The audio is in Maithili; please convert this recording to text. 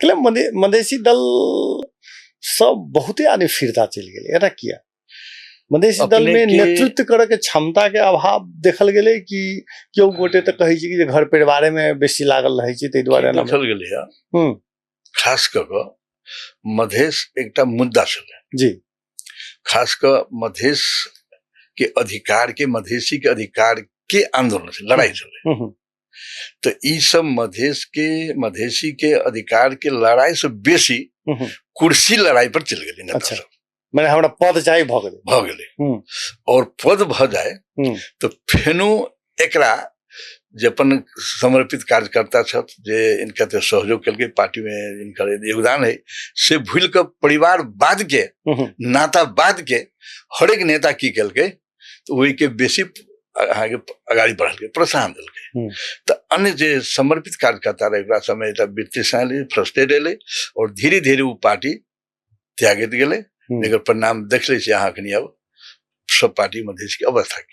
कहले मधेसी दल सब बहुते आदमी फिरता चलि गेलै, एना किया? मधेसी दल में नेतृत्व करे के क्षमता के अभाव देखल गेलै कि केओ गोटे तऽ कहै छै कि जे घर परिवारे में बेसी लागल रहै छै, ताहि दुआरे एना देखल गेलै। खास कऽ कऽ मधेश एकटा मुद्दा छलै जी। खास कऽ मधेश के अधिकार के, मधेसी के अधिकार के आंदोलन छलै, लड़ाई छलै। तऽ ई सब मधेश के, मधेसी के अधिकार के लड़ाई से बेसी कुर्सी लड़ाई पर चलि गेलै नेता सब। माने हमरा पद चाही भऽ गेलै, भऽ गेलै। और पद भऽ जाय तऽ फेनो एकरा जे अपन समर्पित कार्यकर्ता छथि, जे इनका तऽ सहयोग केलकै, पार्टी में इनकर योगदान है, से भूलि कऽ परिवारवाद के, नातावाद के हरेक नेता की केलकै तऽ ओहिके बेसी अहाँके अगाडि बढ़लकै, प्रोत्साहन देलकै। तऽ अन्य जे समर्पित कार्यकर्ता रहै, ओकरा सबमे एकटा वितृष्णा एलै, फ्रस्ट्रेट एलै और धीरे धीरे ओ पार्टी त्यागैत गेलै। एकर परिणाम देख लै छी अहाँ एखनी, अब सब पार्टी मधेश के अवस्था की।